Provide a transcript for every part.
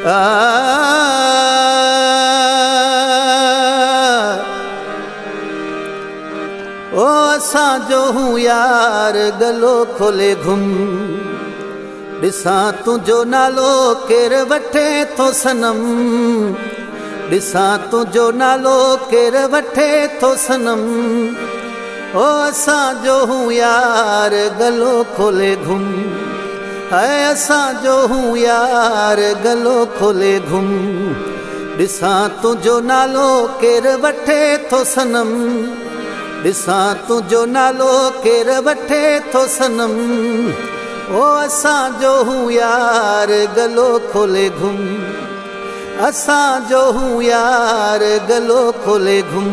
او اسان جو هو يار گلو کولي گهم، ڏسان تنهنجو نالو ڪير وٺي ٿو صنم، ڏسان تنهنجو نالو ڪير وٺي ٿو صنم. او اسان جو هو يار گلو کولي گهم، ۽ اسان جو هو يار گلو کولي گهم. ڏسان تنهنجو نالو ڪير وٺي ٿو صنم، ڏسان تنهنجو نالو ڪير وٺي ٿو صنم. او اسان جو هو يار گلو کولي گهم، اسان جو هو يار گلو کولي گهم.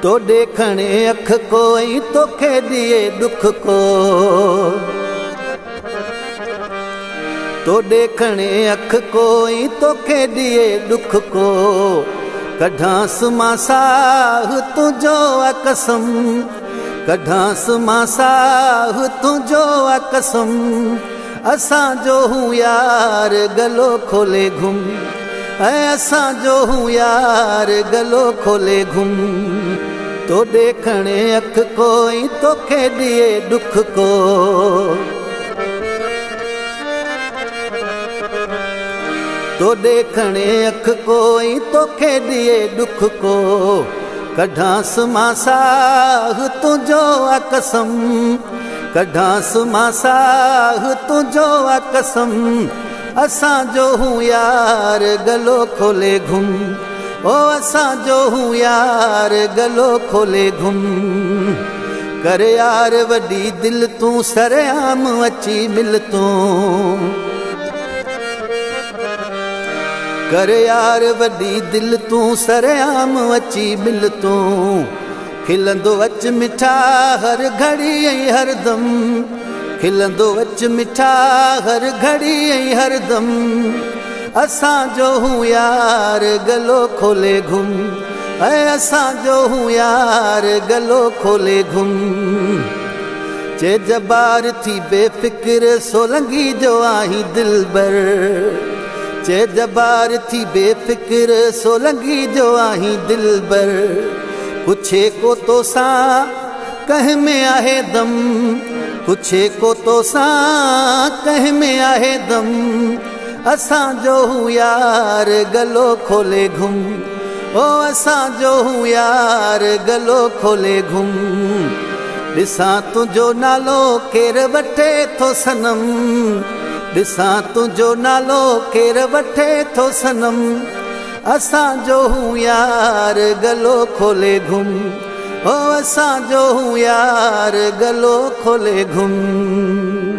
توڏي کڻي اک ڪو ۽ توکي ڏئي ڏک ڪو، توڏي کڻي اک ڪو ۽ توکي ڏئي ڏک ڪو. ڪڍانس مان ساهه تنهنجو آ قسم، ڪڍانس مان ساهه تنهنجو آ قسم. اسان جو هو يار گلو کولي گهم، ۽ اسان جو هو يار گلو کولي گهم. توڏي کڻي اک ڪو ۽ توکي ڏئي ڏک ڪو، توڏي کڻي اک ڪو ۽ توکي ڏئي ڏک ڪو. ڪڍانس مان ساهه تنهنجو آ قسم، ڪڍانس مان ساهه تنهنجو آ قسم. اسان جو هو يار گلو کولي گهم، او اسان جو هو يار گلو کولي گهم. ڪر يار وڏي دل تون سرعام اچي مل تون، ڪر يار وڏي دل تون سرعام اچي مل تون. کلندو اچ مٺا هر گهڙي ۽ هردم، کلندو اچ مٺا هر گهڙي ۽ هردم. اسان جو هو يار گلو کولي گهم، ۽ اسان جو هو يار گلو کولي گهم. چي جبار ٿي بيفڪر سولنگي جو آهين دلبر، چي جبار ٿي بيفڪر سولنگي جو آهين دلبر. پڇي ڪو توسان ڪنهن ۾ آهي دم، پڇي ڪو توسان ڪنهن ۾ آهي دم. اسان جو هو يار گلو کولي گهم، او اسان جو هو يار گلو کولي گهم. ڏسان تنهنجو نالو ڪير وٺي ٿو صنم، ڏسان تنهنجو نالو ڪير وٺي ٿو صنم. اسان جو هو يار گلو کولي گهم، او اسان جو هو يار گلو کولي گهم.